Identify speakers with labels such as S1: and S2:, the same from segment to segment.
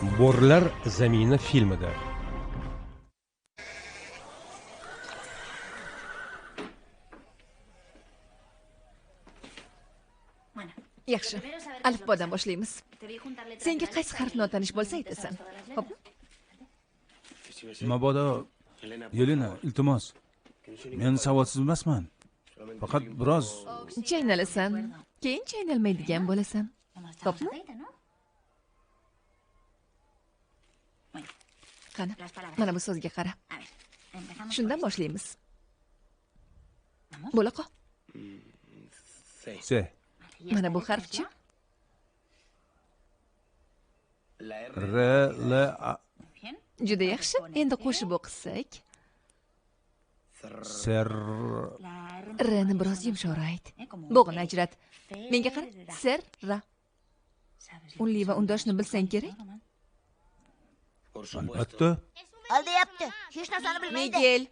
S1: Bo'rilar zamini filmida.
S2: Yaxshi, alifbodan boshlaymiz. Senga qaysi harf notanish bo'lsa aytasan. Xo'pmi?
S3: Mabodo, Yelena, iltimos. Men savodsiz emasman. Faqat biroz
S2: chaynalasan, keyin chaynalmaydigan bo'lasan. Xo'pmi? Qani, mana bu so'zga qara. Shundan boshlaymiz. Bo'la qol.
S3: C.
S2: Mana bu harfchi?
S3: R, L, A.
S2: Juda yaxshi. Endi qo'shib o'qisak.
S3: Ser.
S2: R ni biroz yumshoqroq ayt. Bo'g'ini ajrat. Menga qara. Ser, ra. Unli va undoshni bilsang kerak.
S3: Albatta.
S4: Aldayapti. Hech narsani bilmaydi.
S2: Miguel.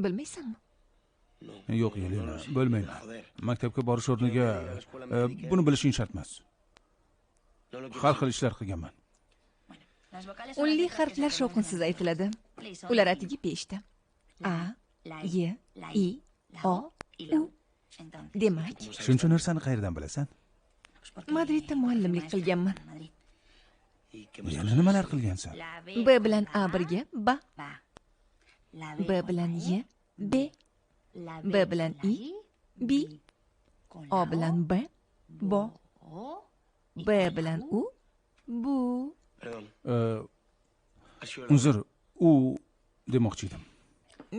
S2: Bilmaysanmi?
S3: Yo'q, Yelena, bilmayman. Maktabga borish o'rniga buni bilishing shart emas. Har xil ishlar qilganman.
S2: Unli harflar shovqinsiz aytiladi. Ular atigi 5 ta. A, Y, I, O, U. Demak,
S3: shuncha narsani qayerdan bilasan?
S2: Madridda muallimlik qilganman.
S3: Yana nimalar qilgansan?
S2: B bilan A birga ba. B bilan Y, B. B bilan I, B. O bilan B, bo. B bilan U, bu.
S3: Uzr, u demoqchi edim.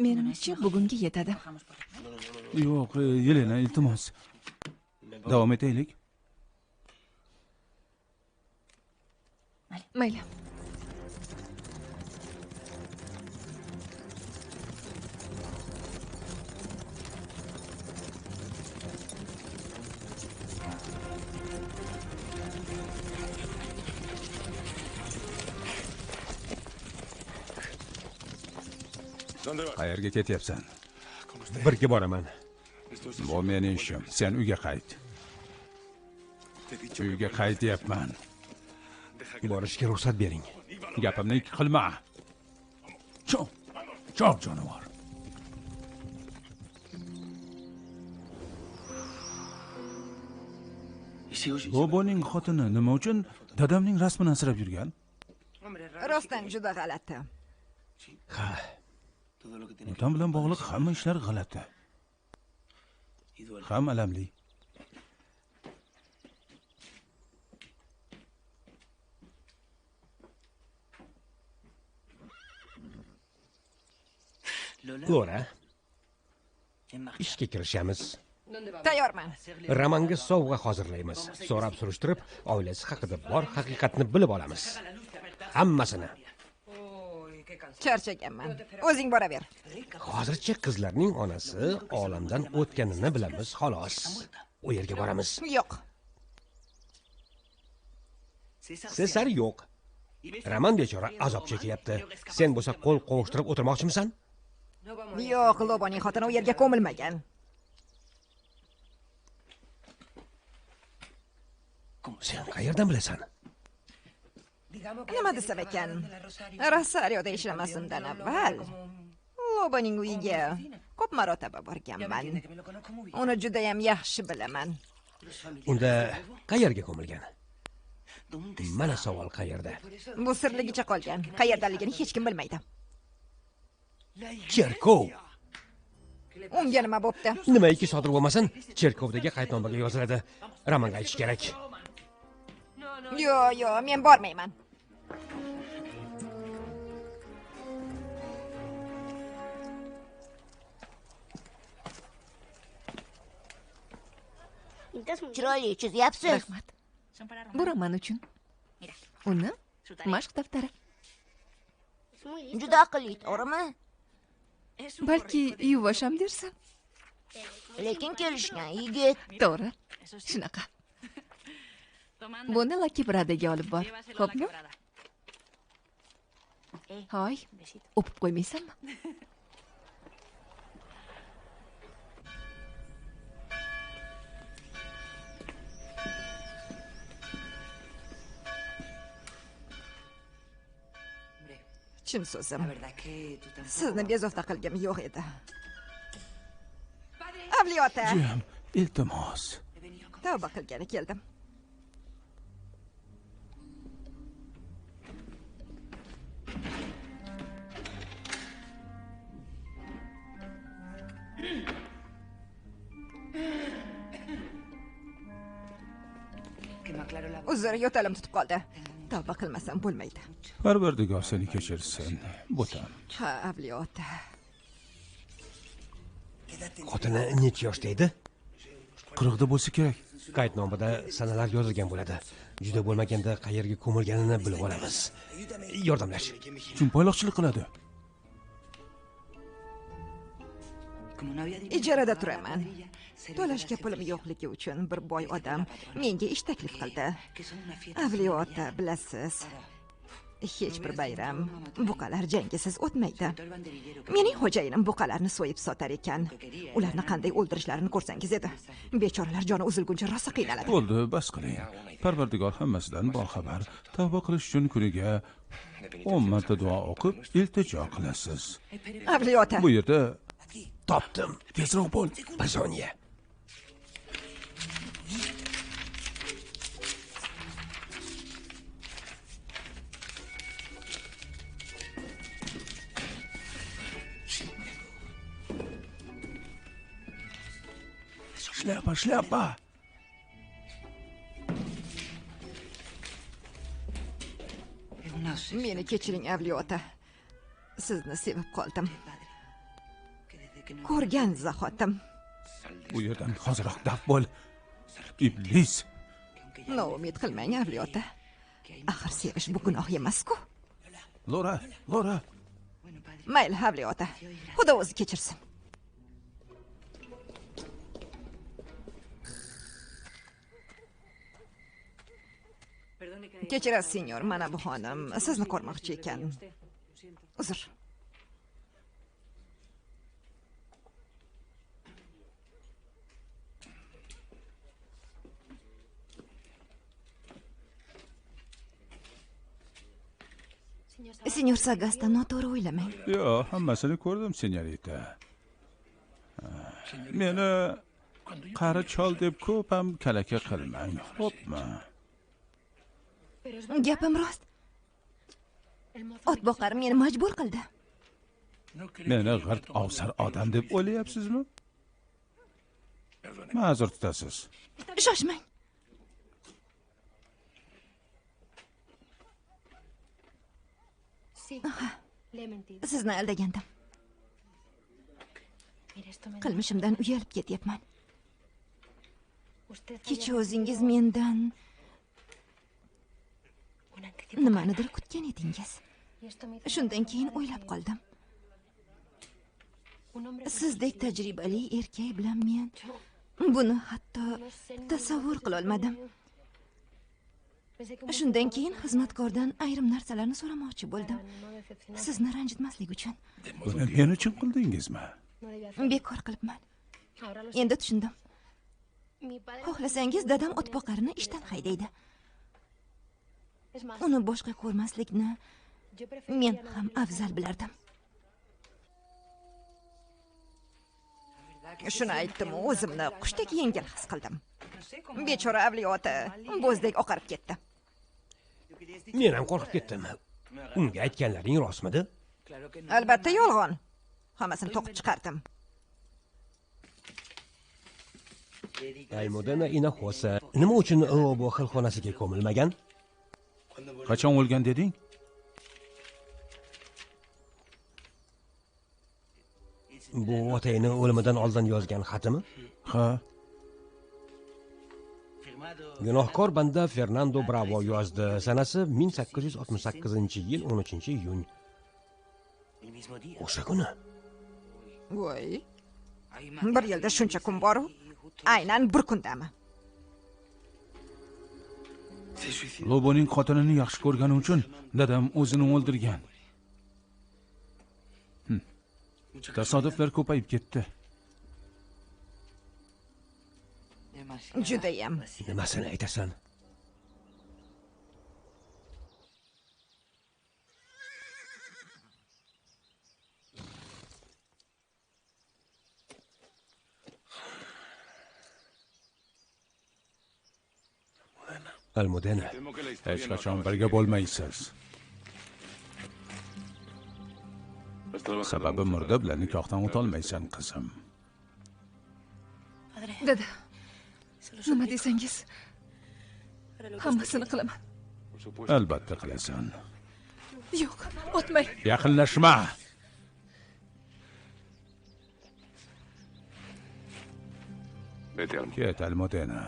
S2: Menimcha bugunga yetadi.
S3: Yo'q, Yelena, iltimos. Davom etaylik.
S2: Mayli.
S3: Qayerga ketyapsan?
S1: Birga boraman.
S3: Bu mening ishim. Sen uyga qayt. Uyga qaytyapman.
S1: Borishga ruxsat bering.
S3: Gapimni ikki qilma. Chop, chop jonivor. Loboning xotini nima uchun dadamning rasmini asrab yurgan?
S5: Rostdan juda g'alati.
S1: Ha.
S3: Otam bilan bog'liq hamma ishlar g'alati. Ham alamli.
S1: Lora, ishga kirishamiz.
S5: Tayyorman.
S1: Romanga sovg'a hozirlaymiz. So'rab surishtirib, oilasi haqida bor haqiqatni bilib olamiz. Hammasini.
S5: Charchaganman. O'zing boraver.
S1: Hozircha qizlarning onasi olamdan o'tganini bilamiz, xolos. U yerga boramiz.
S5: Yo'q.
S1: Sesar yo'q. Roman bechora azob chekyapti. Sen bo'lsa qo'l qovushtirib o'tirmoqchimisan?
S5: Yo'q, Loboning xotini u yerga ko'milmagan.
S1: Sen qayerdan bilasan?
S5: Nima desam ekan? Rosarioda ishlamasimdan avval Loboning uyiga ko'p marotaba borganman. Uni juda ham yaxshi bilaman.
S1: Unda qayerga ko'milgan? Mana savol qayerda?
S5: Bu sirligicha qolgan. Qayerdaligini hech kim bilmaydi.
S1: Cherkov.
S5: Unga nima bo'pti?
S1: Nimaiki sodir bo'lmasin, cherkovdagi qaydnomaga yoziladi. Romanga aytish kerak.
S5: Yo'q, yo'q, men bormayman.
S4: Chiroyli chizyapsiz.
S2: Rahmat. Bu Roman uchun. Uni mashq daftari.
S4: Juda aqlli, to'g'rimi?
S2: Balki yuvosh ham dersan.
S4: Lekin kelishgan yigit.
S2: To'g'ri, shunaqa. Buni La Quebradaga olib bor, xo'pmi? Hoy, o'pib qo'ymaysanmi?
S5: Chin so'zim. Sizni bezovta qilgim yo'q edi. Avliyo ota.
S3: Jim, iltimos.
S5: Tavba qilgani keldim. Uzr, yo'talim tutib qoldi. Tavba qilmasam bo'lmaydi.
S3: Parvardigor seni kechirsin, bo'tam.
S5: Ha, Avliyo ota.
S1: Xotini necha yoshda edi?
S3: 40da bo'lsa kerak.
S1: Qaydnomada sanalar yozilgan bo'ladi. Juda bo'lmaganda qayerga ko'milganini bilib olamiz. Yordamlash.
S3: Kim payloqchilik qiladi?
S5: Ijarada turaman. To'lashga pulim yo'qligi uchun bir boy odam menga ish taklif qildi. Avliyo ota, bilasiz, hech bir bayram buqalar jangisiz o'tmaydi. Mening xo'jayinim buqalarni so'yib sotar ekan. Ularni qanday o'ldirishlarini ko'rsangiz edi. Bechoralar joni uzilguncha rosa qiynaladi.
S3: Bo'ldi, bas qiling. Parvardigor hammasidan boxabar. Tavba qilish uchun kuniga 10 marta duo o'qib, iltijo qilasiz.
S5: Avliyo ota.
S3: Bu yerda
S1: topdim.
S3: Tezroq bo'l.
S1: Bir soniya.
S3: Shlyapa, shlyapa.
S5: Meni kechiring, Avliyo ota. Sizni sevib qoldim. Ko'rgan zahotim.
S3: Bu yerdan hoziroq daf bo'l. Iblis.
S5: Noumid qilmang, Avliyo ota. Axir sevish bu gunoh emas-ku.
S3: Lora, Lora.
S5: Mayli, Avliyo ota. Xudo o'zi kechirsin. Kechirasiz, senyor, mana bu xonim sizni ko'rmoqchi ekan. Uzr. Senyor Sagasta, noto'g'ri o'ylamang.
S3: Yo'q, hammasini ko'rdim, senyorita. Meni qari chol deb ko'p ham kalaka qilmang, xo'pmi?
S5: Gapim rost. Otboqar meni majbur qildi.
S3: Meni g'irt ovsar odam deb o'ylayapsizmi? Ma'zur tutasiz.
S5: Shoshmang. Sizni aldagandim. Qilmishimdan uyalib ketyapman. Kecha o'zingiz mendan nimanidir kutgan edingiz. Shundan keyin o'ylab qoldim. Sizdek tajribali erkak bilan men buni hatto tasavvur qila olmadim. Shundan keyin xizmatkordan ayrim narsalarni so'ramoqchi bo'ldim. Sizni ranjitmaslik uchun.
S3: Buni men uchun qildingizmi?
S5: Bekor qilibman. Endi tushundim. Xohlasangiz dadam otboqarni ishdan haydaydi. Uni boshqa ko'rmaslikni men ham afzal bilardim. Shuni aytdim, o'zimni qushdek yengil his qildim. Bechora Avliyo ota bo'zdek oqarib ketdi.
S1: Men ham qo'rqib ketdim. Unga aytganlaring rostmidi?
S5: Albatta yolg'on. Hammasini to'qib chiqardim.
S1: Almudena Inoxosa nima uchun Lobo xilxonasiga ko'milmagan?
S3: Qachon o'lgan deding?
S1: Bu otangni o'limidan oldin yozgan xatimi?
S3: Ha.
S1: Gunohkor banda Fernando Bravo yozdi. Sanasi 1868-yil 13-iyun. O'sha kuni.
S5: Voy. Bir yilda shuncha kun bor-u, aynan bir kundami?
S3: Loboning xotinini yaxshi ko'rgani uchun dadam o'zini o'ldirgan. Tasodiflar ko'payib ketdi.
S5: Judayam.
S1: Nimasini aytasan? Almudena.
S3: Hech qachon birga bo'lmaysiz. Sababi murda bilan nikohdan o'tolmaysan, qizim.
S2: Dada, nima desangiz hammasini qilaman.
S3: Albatta qilasan.
S2: Yo'q, otmang.
S3: Yaqinlashma. Ket, Almudena.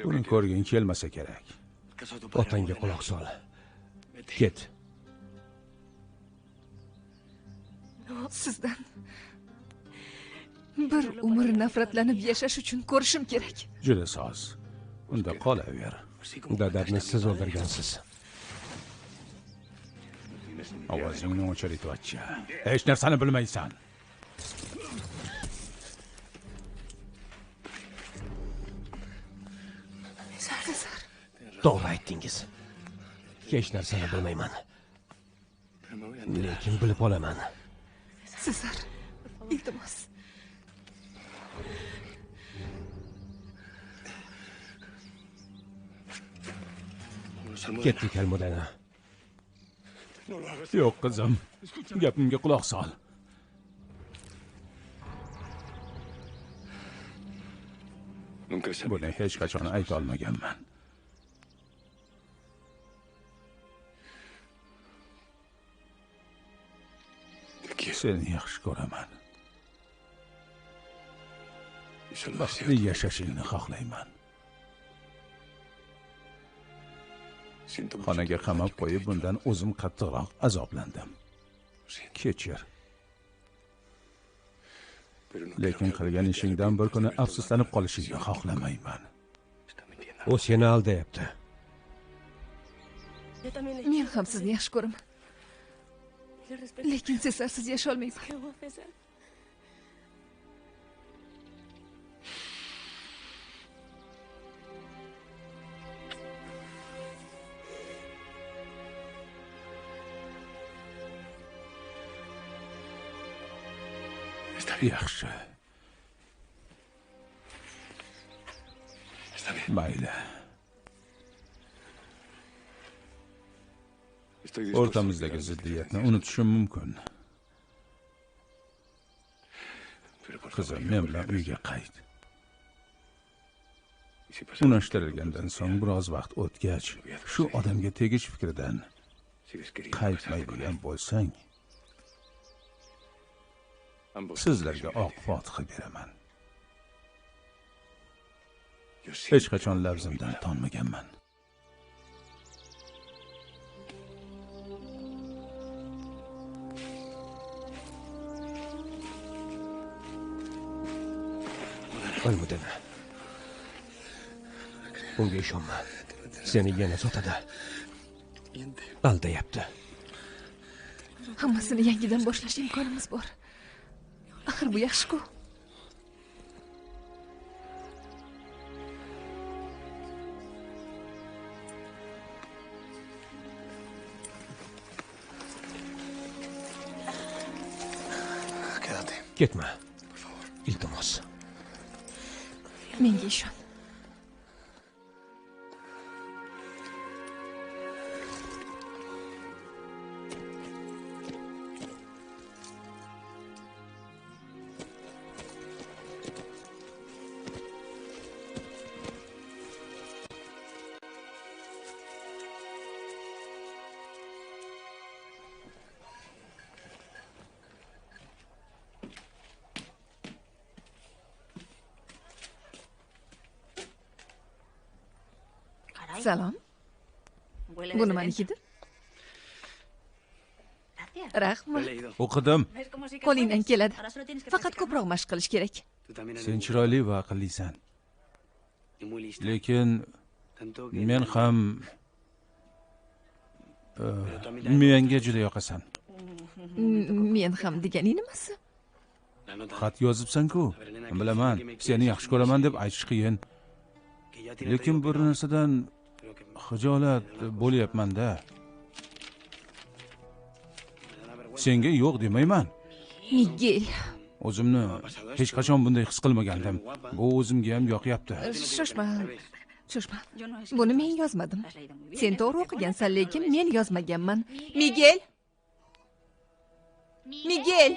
S3: Buni ko'rging kelmasa kerak.
S1: Otangga quloq sol. Ket.
S2: Sizdan bir umr nafratlanib yashash uchun ko'rishim kerak.
S3: Juda soz. Unda qolaver.
S1: Dadamni siz o'ldirgansiz.
S3: Ovozingni o'chir, itvatcha. Hech narsani bilmaysan.
S2: Sesar.
S1: To'g'ri aytdingiz. Hech narsani bilmayman. Lekin bilib olaman.
S2: Sesar, iltimos.
S1: Ketdik, Almudena.
S3: Yo'q, qizim. Gapimga quloq sol. Buni hech qachon ayta olmaganman. Seni yaxshi ko'raman. Baxtli yashashingni xohlayman. Xonaga qamab qo'yib, bundan o'zim qattiqroq azoblandim. Kechir. Lekin qilgan ishingdan bir kuni afsuslanib qolishingni xohlamayman.
S1: U seni aldayapti.
S2: Men ham sizni yaxshi ko'raman. Lekin Sesarsiz yasholmayman.
S3: Yaxshi. Mayli. O'rtamizdagi ziddiyatni unutishim mumkin. Qizim, men bilan uyga qayt. Unashtirilgandan so'ng biroz vaqt o'tgach, shu odamga tegish fikridan qaytmaydigan bo'lsang, sizlarga oq fotiha beraman. Hech qachon lafzimdan tonmaganman.
S1: Almudena. Unga ishonma. Seni yana sotadi. Aldayapti.
S2: Hammasini yangidan boshlash imkonimiz bor. Axir bu yaxshi-ku.
S1: Ketma. Iltimos.
S2: Menga ishon. Salom. Bu nimaniki? Rahmat.
S3: O'qidim.
S2: Qo'lingdan keladi. Faqat ko'proq mashq qilish kerak.
S3: Sen chiroyli va aqllisan. Lekin men ham menga juda yoqasan.
S2: Men ham deganing nimasi?
S3: Xat yozibsan-ku. Bilaman, seni yaxshi ko'raman deb aytish qiyin. Lekin bir narsadan xijolat bo'lyapman-da. Senga yo'q demayman.
S2: Miguel.
S3: O'zimni hech qachon bunday his qilmagandim. Bu o'zimga ham yoqyapti.
S2: Shoshma. Shoshma. Buni men yozmadim. Sen to'g'ri o'qigansan, lekin men yozmaganman. Miguel! Miguel!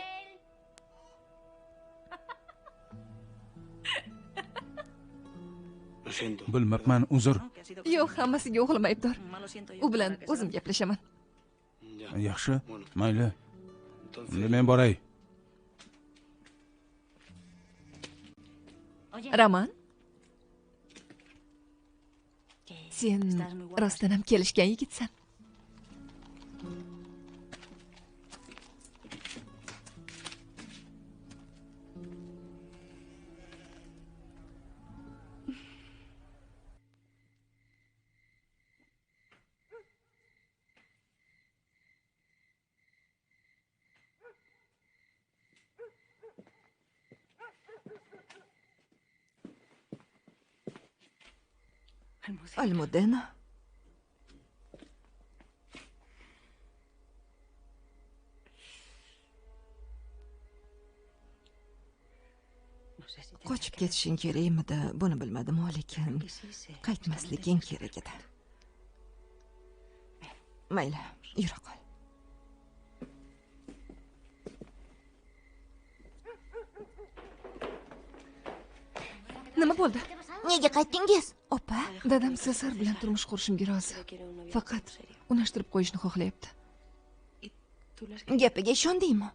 S3: Bilmabman, uzr.
S2: Yo'q, hammasiga o'g'lim aybdor. U bilan o'zim gaplashaman.
S3: Yaxshi, mayli. Unda men boray.
S2: Roman? Sen rostdan ham kelishgan yigitsan.
S5: Almudena. Qochib ketishing kerakmidi, buni bilmadim, lekin qaytmasliging kerak edi. Mayli, yura qol.
S2: Nima bo'ldi?
S4: Nega qaytdingiz?
S5: Opa,
S2: dadam Sesar bilan turmush qurishimga rozi. Faqat unashtirib qo'yishni xohlayapti.
S5: Gapiga ishondingmi?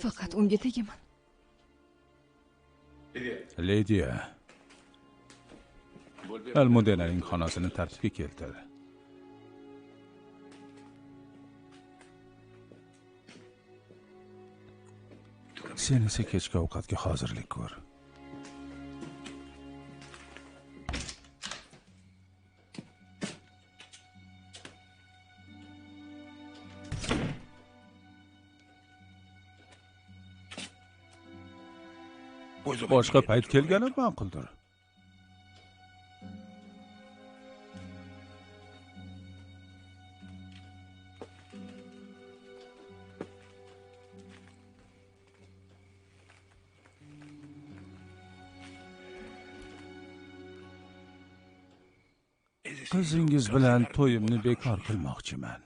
S2: Faqat unga tegaman.
S3: Lidiya, Almudenaning xonasini tartibga keltir. Sen esa kechki ovqatga hozirlik ko'r. Boshqa payt kelganim ma'quldir. Qizingiz bilan to'yimni bekor qilmoqchiman.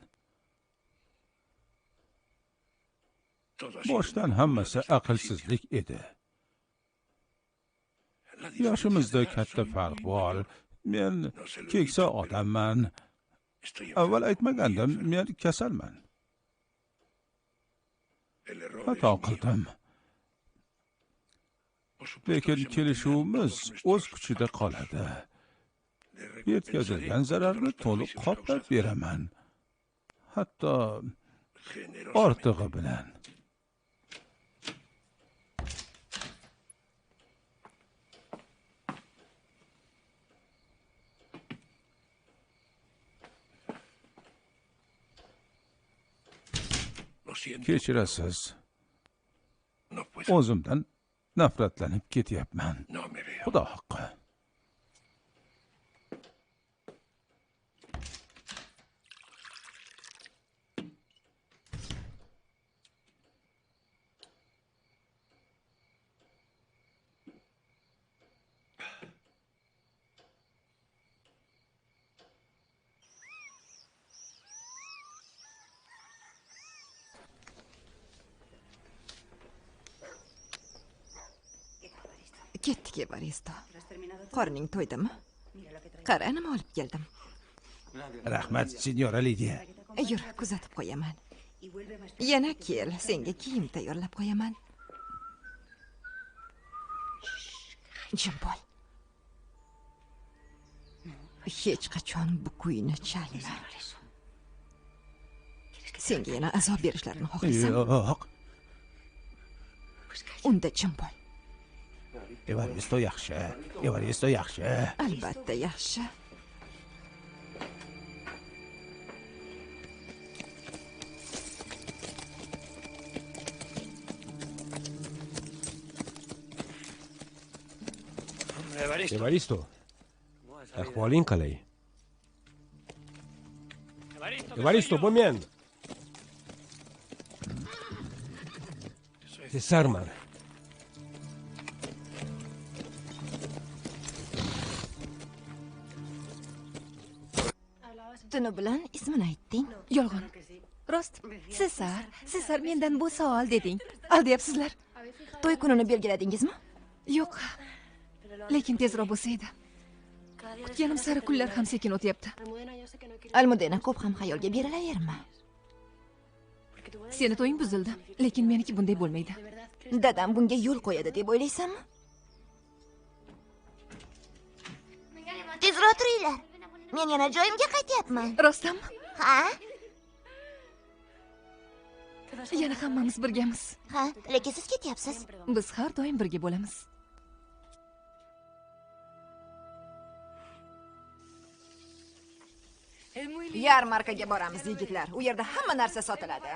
S3: Boshdan hammasi aqlsizlik edi. Yoshimizda katta farq bor. Men keksa odamman. Avval aytmagandim, men kasalman. Xato qildim. Lekin kelishuvimiz o'z kuchida qoladi. Yetkazilgan zararni to'liq qoplab beraman. Hatto ortig'i bilan. Kechirasiz. O'zimdan nafratlanib ketyapman. Xudo haqqi.
S5: Ketdik, Evaristo. Qorning to'ydimi? Qara, nima olib keldim.
S3: Rahmat, signora Lidiya.
S5: Yur, kuzatib qo'yaman. Yana kel, senga kiyim tayyorlab qo'yaman. Jim bo'l. Hech qachon bu kuyni chalma. Senga yana azob berishlarini xohlaysan?
S3: Yo'q.
S5: Unda jim bo'l.
S3: Evaristo yaxshi. Evaristo yaxshi.
S5: Albatta yaxshi.
S1: Evaristo, ahvoling qalay? Evaristo, bu men. Sesarman.
S5: Tuni bilan ismini aytding.
S2: Yolg'on. Rost. Sesar, Sesar mendan bo'sa ol deding. Aldayapsizlar.
S5: To'y kunini belgiladingizmi?
S2: Yo'q. Lekin tezroq bo'lsa edi. Kutganim sari kunlar ham sekin o'tyapti.
S5: Almudena, ko'p ham xayolga berilaverma.
S2: Seni to'ying buzildi, lekin meniki bunday bo'lmaydi.
S5: Dadam bunga yo'l qo'yadi deb o'ylaysanmi?
S4: Tezroq turinglar. Men yana joyimga qaytyapman.
S2: Rostdanmi?
S4: Ha?
S2: Yana hammamiz birgamiz.
S4: Ha, lekin siz ketyapsiz.
S2: Biz har doim birga bo'lamiz.
S5: Yarmarkaga boramiz, yigitlar. U yerda hamma narsa sotiladi.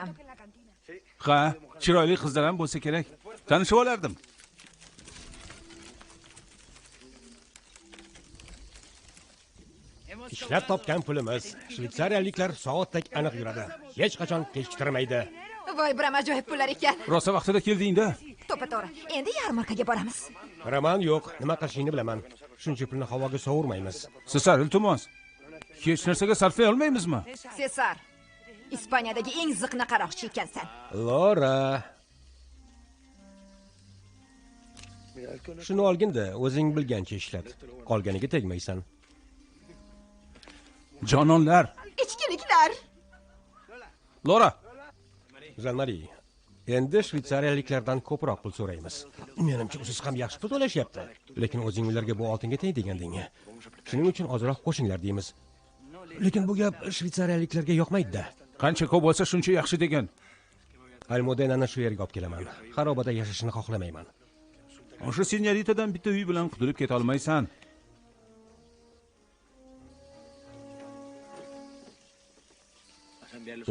S3: Ha, chiroyli qizlar ham bo'lsa kerak. Tanishib olardim.
S1: Ishlab topgan pulimiz. Shveytsariyaliklar soatdek aniq yuradi. Hech qachon kechiktirmaydi.
S5: Voy, biram ajoyib pullar ekan.
S3: Rosa vaqtida kelding-da.
S5: To'ppa-to'g'ri. Endi yarmarkaga boramiz.
S1: Roman yo'q, nima qilishingni bilaman. Shuncha pulni havoga sovurmaymiz.
S3: Sesar, iltimos. Hech narsaga sarflay olmaymizmi?
S5: Sesar, Ispaniyadagi eng ziqna qaroqchi ekansan.
S1: Lora. Shuni olgin-da, o'zing bilgancha ishlat. Qolganiga tegmaysan.
S3: Jononlar,
S5: ichkiliklar.
S3: Lora.
S1: Jean-Marie, endi shveytsariyaliklardan ko'proq pul so'raymiz. Menimcha, usiz ham yaxshi pul to'lashyapti. Lekin o'zing ularga bu oltinga teng deganding. Shuning uchun ozroq qo'shinglar deymiz. Lekin bu gap shveytsariyaliklarga yoqmaydi-da.
S3: Qancha ko'p bo'lsa shuncha yaxshi degan.
S1: Almudenani shu yerga olib kelaman. Xarobada yashashini xohlamayman.
S3: O'sha senyoritadan bitta uy bilan qutulib keta olmaysan.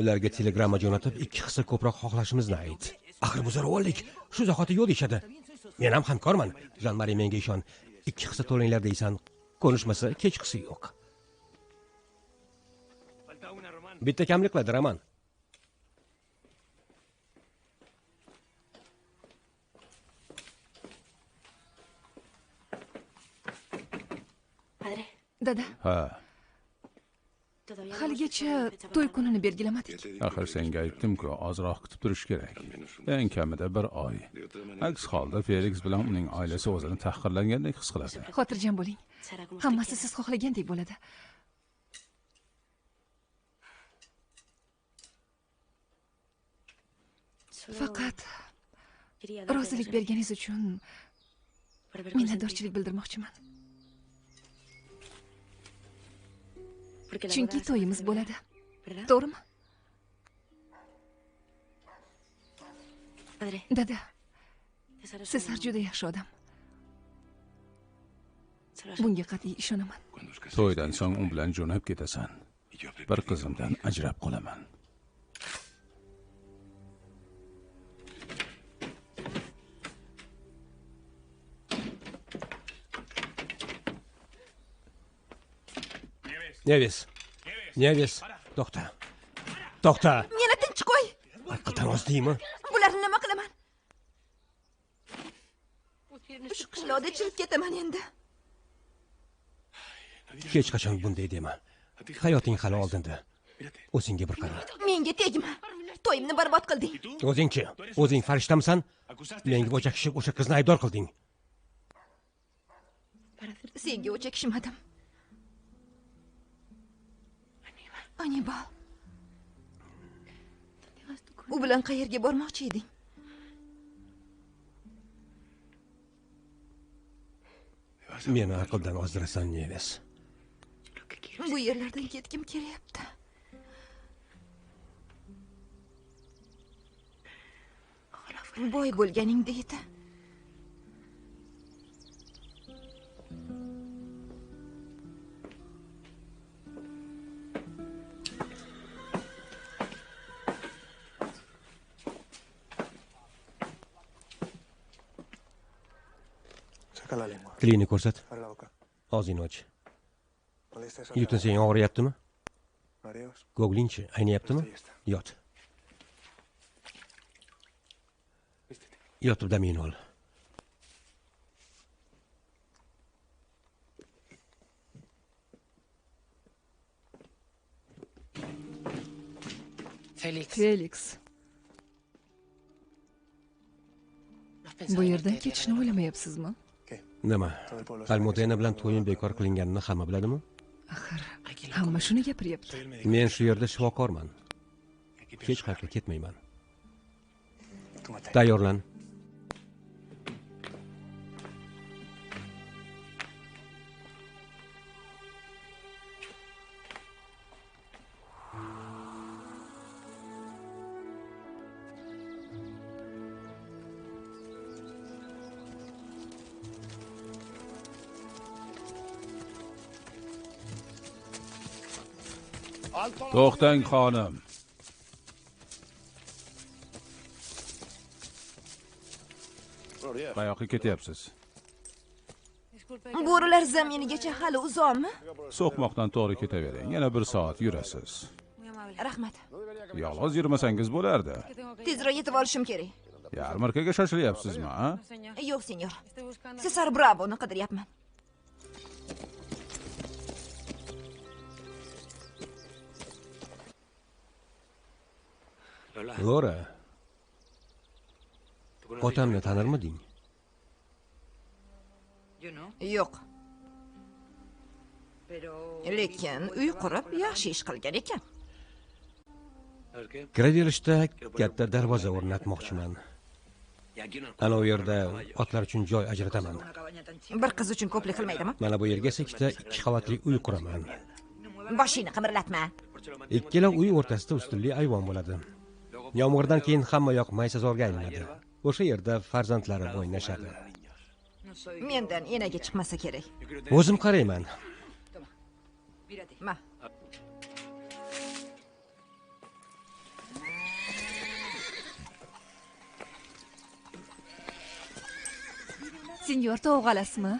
S1: Ularga telegramma jo'natib, 2 hissa ko'proq xohlashimizni ayt. Axir bu zo'ravonlik. Shu zahoti yo'q deyishadi. Men ham hamkorman. Jean-Marie, menga ishon. 2 hissa to'langlar deysan. Konuşmasa kechqisi yo'q. Bitta kamlik qiladi, Roman.
S2: Dada.
S3: Ha.
S2: Haligacha to'y kunini belgilamadik.
S3: Axir senga aytdim-ku, ozroq kutib turish kerak. Eng kamida bir oy. Aks holda Felix bilan uning oilasi o'zini tahqirlangandek his qiladi.
S2: Xotirjam bo'ling. Hammasi siz xohlagandek bo'ladi. Faqat rozilik berganingiz uchun minnatdorchilik bildirmoqchiman. Chunki to'yimiz bo'ladi. To'g'rimi? Dada, Sesar juda yaxshi odam. Bunga qat'iy ishonaman.
S3: To'ydan so'ng u bilan jo'nab ketasan. Bir qizimdan ajrab qolaman.
S1: Neves. Neves, to'xta. To'xta.
S5: Meni tinch qo'y.
S1: Aqldan ozdingmi?
S5: Bularni nima qilaman? Shu qishloqda chirib ketaman endi.
S1: Hech qachon bunday dema. Hayoting hali oldinda. O'zingga bir qara.
S5: Menga tegma. To'yimni barbod qilding.
S1: O'zingchi? O'zing farishtamisan? Menga o'chakishib o'sha qizni aybdor qilding.
S5: Senga o'chakishmadim. Anibal. U bilan qayerga bormoqchi eding?
S1: Meni aqldan ozdirasan, Neves.
S5: Bu yerlardan ketgim kelyapti. Boy bo'lganingda edi.
S1: Tilingni ko'rsat. Og'zingni och. Yutinsang og'riyaptimi? Go'glingchi ayniyaptimi? Yot. Yotib damingni ol.
S2: Feliks. Bu yerdan ketishni o'ylamayapsizmi?
S1: Nima? Almudena bilan to'yim bekor qilinganini hamma biladimi?
S2: Axir, hamma shuni gapiryapti.
S1: Men shu yerda shifokorman. Hech qayerga ketmayman. Tayyorlan.
S3: To'xtang, xonim. Qayoqqa ketyapsiz?
S5: Bo'rilar zaminigacha hali uzoqmi?
S3: So'qmoqdan to'g'ri ketavering. Yana 1 soat yurasiz.
S5: Rahmat.
S3: Yolg'iz yurmasangiz bo'lardi.
S5: Tezroq yetib olishim kerak.
S3: Yarmarkaga shoshilyapsizmi, a?
S5: Yo'q, senyor. Sesar Bravoni qidiryapman.
S1: Lora, otamni tanirmiding?
S5: Yo'q. Lekin uy qurib yaxshi ish qilgan ekan.
S1: Kiraverishda katta darvoza o'rnatmoqchiman. Ana u yerda otlar uchun joy ajrataman.
S5: Bir qiz uchun ko'plik qilmaydimi?
S1: Mana bu yerga esa ikkita 2 qavatli uy quraman.
S5: Boshingni qimirlatma.
S1: Ikkala uy o'rtasida ustunli ayvon bo'ladi. Yomg'irdan keyin hamma yoq maysazorga aylanadi. O'sha yerda farzandlarim o'ynashadi.
S5: Mendan enaga chiqmasa kerak.
S1: O'zim qarayman.
S5: Ma.
S2: Senyor, tovuq olasizmi?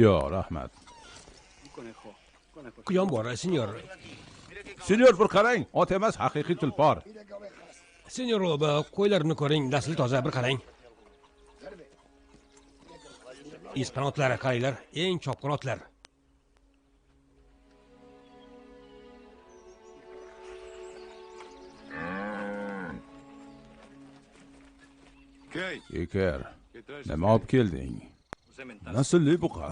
S3: Yo'q, rahmat.
S1: Quyon bor, senyor.
S3: Senyor, bir qarang, ot emas, haqiqiy tulpor.
S1: Senyor Lobo, qo'ylarimni ko'ring, nasli toza, bir qarang. Ispan otlari, qaranglar, eng chopqir otlar.
S3: Iker, nima olib kelding? Naslli buqa,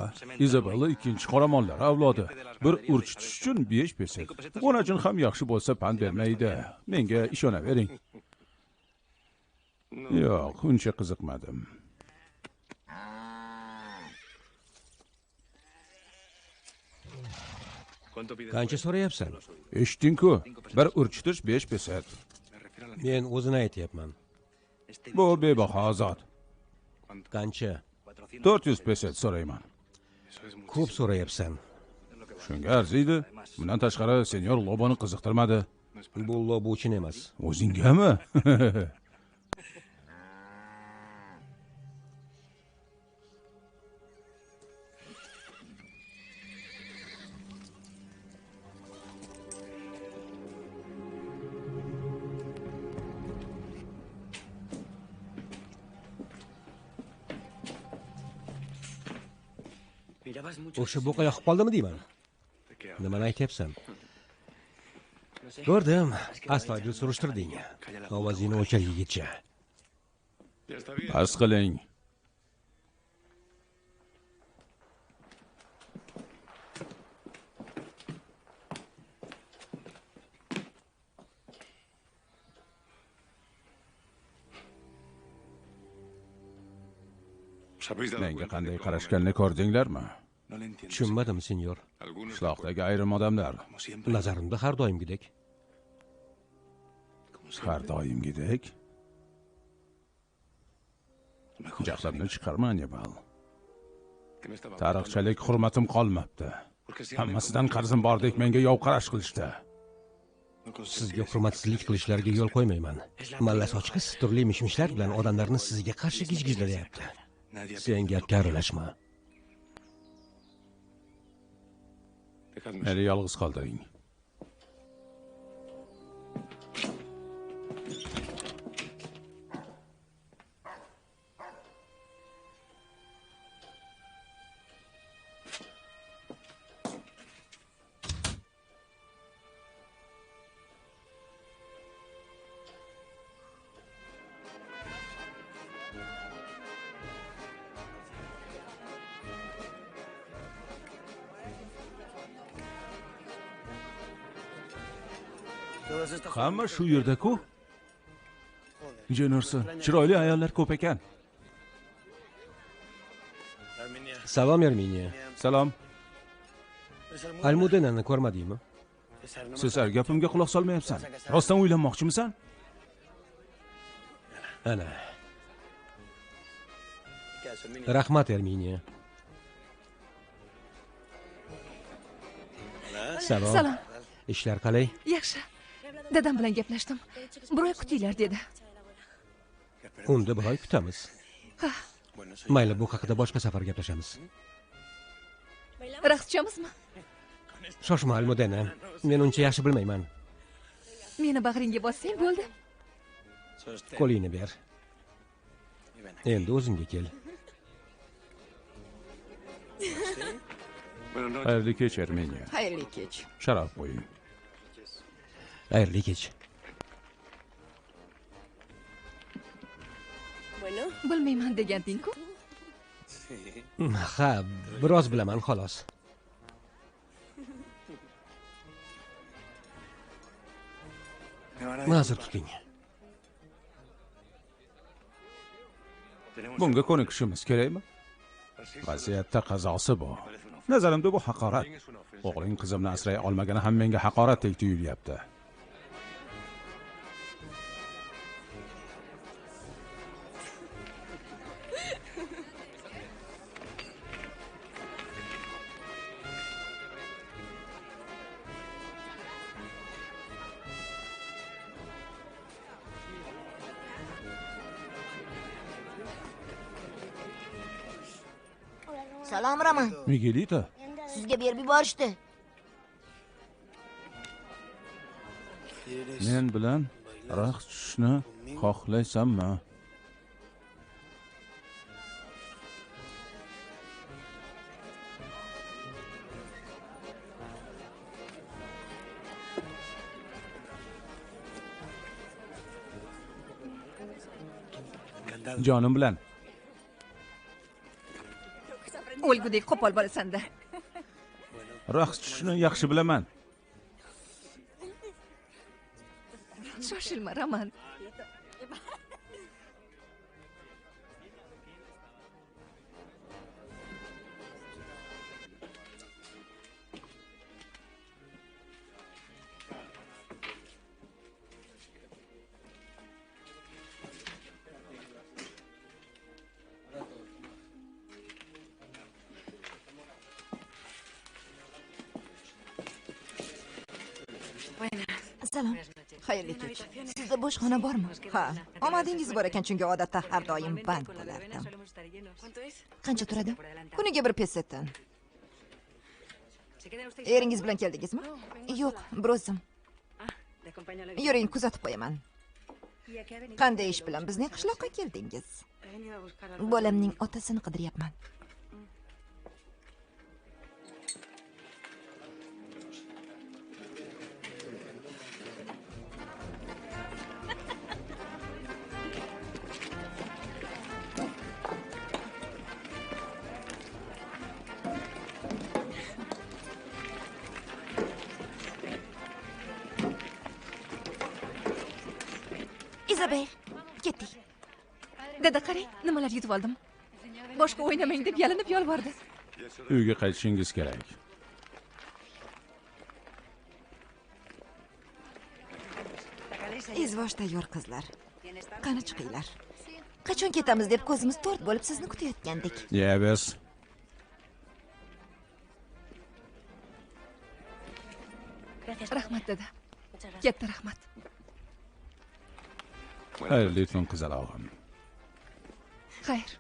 S3: Izabella ikkinchi qoramonlar avlodi. Bir urchitish uchun 5 peset. Onajin ham yaxshi bo'lsa pand bermaydi. Menga ishonavering. Yo'q, uncha qiziqmadim.
S1: Qancha so'rayapsan?
S3: Eshitding-ku, bir urchitish 5 peset.
S1: Men o'zini aytyapman.
S3: Bu bebaho zot.
S1: Qancha?
S3: 400 peset so'rayman.
S1: Ko'p so'rayapsan.
S3: Shunga arziydi. Bundan tashqari senyor Loboni qiziqtirmadi.
S1: Bu Lobo uchun emas.
S3: O'zingami?
S1: O'sha buqa yoqib qoldimi deyman. Nimani aytyapsan? Ko'rdim, astoydil surishtirding. Ovozingni o'chir, yigitcha.
S3: Bas qiling. Menga qanday qarashganini ko'rdinglarmi?
S1: Tushunmadim, senyor.
S3: Qishloqdagi ayrim odamlar.
S1: Nazarimda har doimgidek.
S3: Har doimgidek? Jahlimni chiqarma, Anibal. Tarixchalik hurmatim qolmabdi. Hammasidan qarzim bordek menga yov qarash qilishdi.
S1: Sizga hurmatsizlik qilishlariga yo'l qo'ymayman. Malla sochqiz turli mishmishlar bilan odamlarni sizga qarshi gijgizlayapti. Sen gapga aralashma.
S3: Meni yolg'iz qoldiring. Hamma shu yerda-ku. Jennerson, chiroyli ayollar ko'p ekan.
S1: Salom Erminiya.
S3: Salom.
S1: Almudenani ko'rmadingmi?
S3: Sesar, gapimga quloq solmayapsan. Rostdan uylanmoqchimisan?
S1: Ana. Rahmat Erminiya. Salom.
S2: Salom.
S1: Ishlar qalay?
S2: Yaxshi. Dadam bilan gaplashdim. Bir oy kutinglar dedi.
S1: Unda bir oy kutamiz.
S2: Ha.
S1: Mayli, bu haqida boshqa safar gaplashamiz.
S2: Raqs tushamizmi?
S1: Shoshma Almudena. Men uncha yaxshi bilmayman.
S2: Meni bag'ringga bossang bo'ldi.
S1: Qo'lingni ber. Endi o'zingga kel.
S3: Xayrli kech Erminiya.
S5: Xayrli kech.
S3: Sharob qo'ying.
S1: Xayrli kech.
S2: Bilmayman deganding-ku.
S1: Ha, biroz bilaman xolos. Nazir tuting.
S3: Bunga ko'nikishimiz kerakmi? Vaziyatda qazosi bu. Nazarimda bu haqorat. O'g'ling qizimni asray olmagani ham menga haqoratdek tuyulyapti.
S4: Salom Roman.
S3: Miguelita.
S4: Sizga berib yuborishdi.
S3: Men bilan raqs tushishni xohlaysanmi? Jonim bilan.
S2: O'lgudek qo'pol bo'lasan-da.
S3: Raqs tushishni yaxshi bilaman.
S2: Shoshilma, Roman.
S5: Salom.
S4: Xayrli
S5: kech. Sizda bo'sh xona bormi? Ha, omadingiz bor ekan, chunki odatda har doim band bo'lardim.
S4: Qancha turadi?
S5: Kuniga bir pesetdan. Eringiz bilan keldingizmi?
S4: Yo'q, bir o'zim.
S5: Yuring, kuzatib qo'yaman. Qanday ish bilan bizning qishloqqa keldingiz?
S4: Bolamning otasini qidiryapman. Izabel, ketdik.
S2: Dada, qarang, nimalar yutib oldim. Boshqa o'ynamang deb yalinib yolvordi.
S3: Uyga qaytishingiz kerak.
S5: Izvosh tayyor qizlar. Qani chiqinglar.
S4: Qachon ketamiz deb ko'zimiz to'rt bo'lib sizni kutayotgandik.
S3: Yebes.
S2: Rahmat dada. Katta rahmat.
S3: Xayrli tun qizalog'im.
S2: Xayr.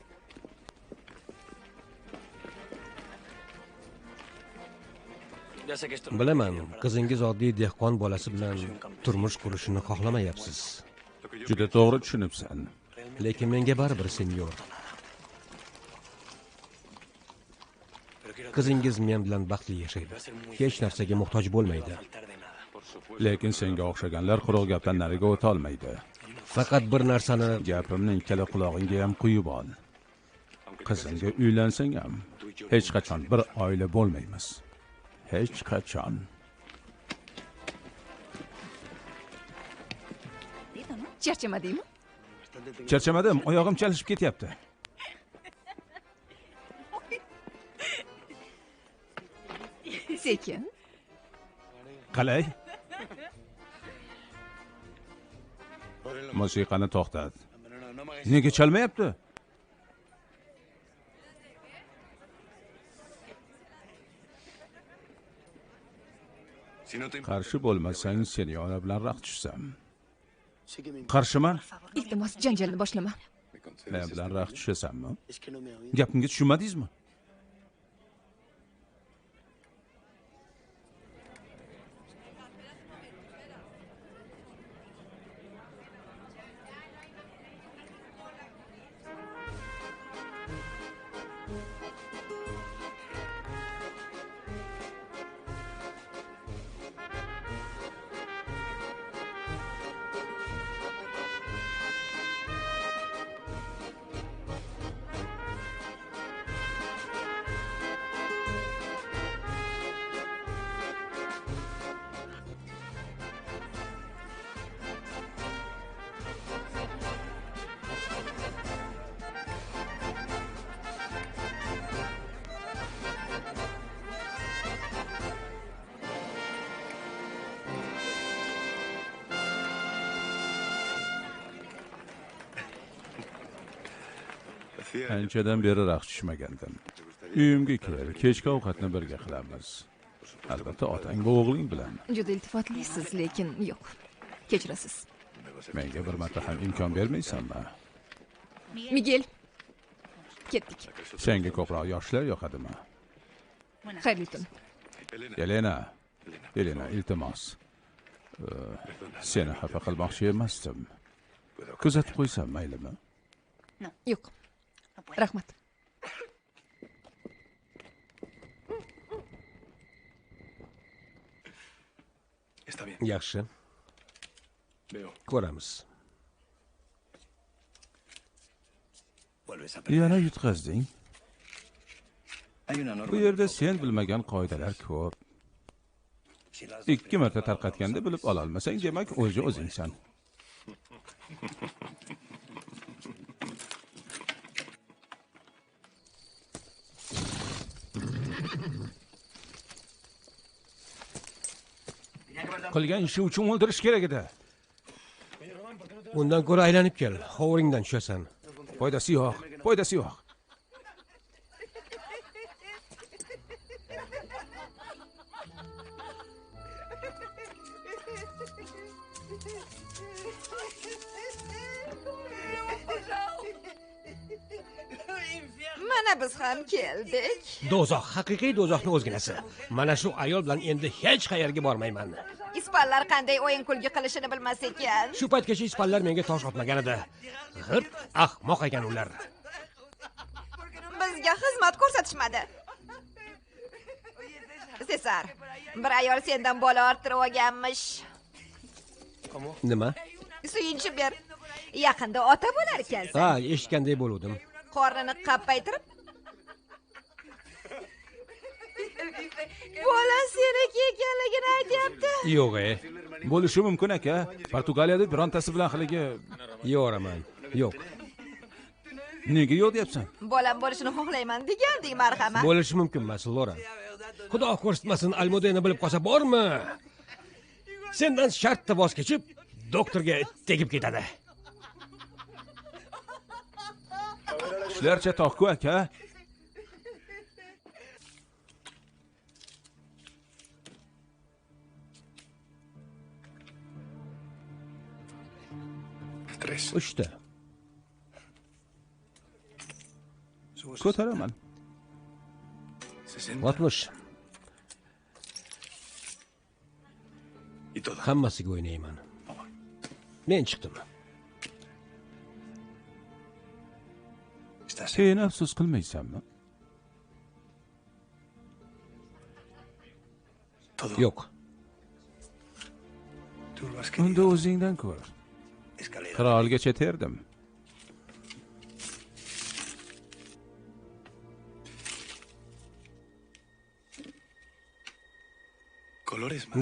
S1: Bilaman, qizingiz oddiy dehqon bolasi bilan turmush qurishini xohlamayapsiz.
S3: Juda to'g'ri tushunibsan.
S1: Lekin menga baribir, senyor. Qizingiz men bilan baxtli yashaydi. Hech narsaga muhtoj bo'lmaydi.
S3: Lekin senga o'xshaganlar quruq gapdan nariga o'ta olmaydi.
S1: Faqat bir narsani
S3: gapimni ikkala qulog'ingga ham quyib ol. Qizimga uylansang ham hech qachon bir oila bo'lmaymiz. Hech qachon.
S2: Charchamadingmi?
S3: Charchamadim, oyog'im chalishib ketyapti.
S2: Sekin.
S3: Qalay? Musiqani to'xtat. Nega chalmayapti? Qarshi bo'lmasang, seni ona bilan raqs tushsam. Qarshiman?
S2: Iltimos, janjalni boshlama.
S3: Men bilan raqs tushasanmi? Gapimga tushunmadingizmi? Anchadan beri raqs tushmagandim. Uyimga kel, kechki ovqatni birga qilamiz. Albatta otang va o'g'ling bilan.
S2: Juda iltifotlisiz, lekin yo'q. Kechirasiz.
S3: Menga bir marta ham imkon bermaysanmi?
S2: Miguel, ketdik.
S3: Senga ko'proq yoshlar yoqadimi?
S2: Xayrli tun.
S3: Elena, Elena, iltimos. Seni xafa qilmoqchi emasdim. Kuzatib qo'ysam maylimi?
S2: Yo'q. Rahmat.
S1: Yaxshi. Ko'ramiz.
S3: Yana yutqazding. Bu yerda sen bilmagan qoidalar ko'p. 2 marta tarqatganda bilib ololmasang, demak o'zi o'zingsan. Qilgan ishi uchun o'ldirish kerak edi.
S1: Undan ko'ra aylanib kel, hovringdan tushasan.
S3: Foydasi yo'q, foydasi yo'q.
S5: Mana biz ham keldik.
S1: Do'zax, haqiqiy do'zaxning o'zginasi. Mana shu ayol bilan endi hech qayerga bormayman.
S5: Ispanlar qanday o'yin kulgi qilishini bilmas ekan.
S1: Shu paytgacha ispanlar menga tosh otmagan edi. G'irt ahmoq ekan ular.
S5: Bizga xizmat ko'rsatishmadi. Sesar, bir ayol sendan bola orttirib olganmish.
S1: Nima?
S5: Suyunchi ber. Yaqinda ota bo'lar ekansan.
S1: Ha, eshitganday bo'luvdim.
S5: Qornini qappaytirib bola seniki ekanligini aytyapti.
S1: Yo'q,
S3: bo'lishi mumkin aka. Portugaliyada birontasi bilan haligi
S1: yo'raman. Yo'q.
S3: Nega yo'q deyapsan?
S5: Bolam bo'lishini xohlayman deganding, marhamat.
S1: Bo'lishi mumkin emas, Lora. Xudo ko'rsatmasin, Almudena bilib qolsa bormi? Sendan shartta voz kechib, doktorga tegib ketadi.
S3: Ishlar chatoq-ku aka.
S1: Uchta.
S3: Ko'taraman.
S1: 60. Hammasiga o'ynayman. Men chiqdim.
S3: Sen afsus qilmaysanmi?
S1: Yo'q.
S3: Unda o'zingdan ko'r. Qirolgacha terdim.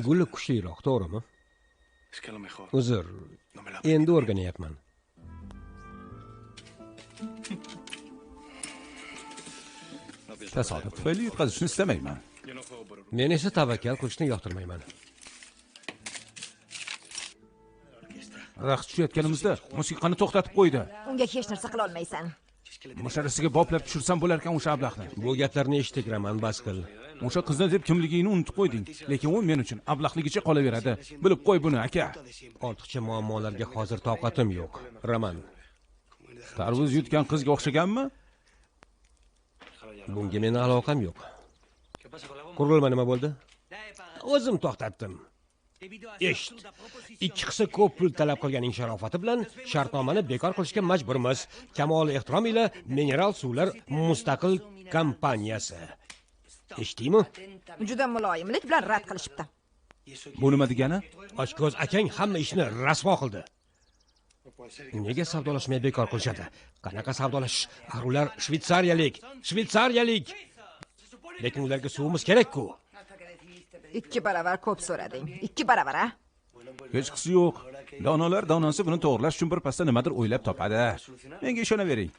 S1: Guli kuchliroq, to'g'rimi? Uzr, endi o'rganyapman.
S3: Tasodif tufayli yutqazishni istamayman.
S1: Men esa tavakkal qilishni yoqtirmayman.
S3: Raqs tushayotganimizda musiqani to'xtatib qo'ydi.
S4: Unga hech narsa qila olmaysan.
S3: Musharasiga boplab tushirsam bo'larkan o'sha ablahni.
S1: Bu gaplarni eshitdik, Roman, bas qil.
S3: O'sha qizni deb kimligingni unutib qo'yding, lekin u men uchun ablahligicha qolaveradi. Bilib qo'y buni, aka.
S1: Ortiqcha muammolarga hozir toqatim yo'q, Roman.
S3: Tarvuz yutgan qizga o'xshaganmi?
S1: Bunga meni aloqam yo'q. Qurilma nima bo'ldi? O'zim to'xtatdim. Eshit. 2 hissa ko'p pul talab qilganing sharofati bilan shartnomani bekor qilishga majburmiz. Kamol ehtirom ila Mineral suvlar mustaqil kompaniyasi. Eshitdingmi?
S5: Juda muloyimlik bilan rad qilishibdi.
S3: Bu nima degani?
S1: Ochko'z akang hamma ishni rasvo qildi. Nega savdolashmay bekor qilishadi? Qanaqa savdolashish? Axir ular shvetsariyalik, shvetsariyalik. Lekin ularga suvimiz kerak-ku.
S5: 2 baravar ko'p so'rading. 2 baravar, a?
S3: Hechqisi yo'q. Donolar donasi buni to'g'rilash uchun bir pasda nimadir o'ylab topadi. Menga ishonavering.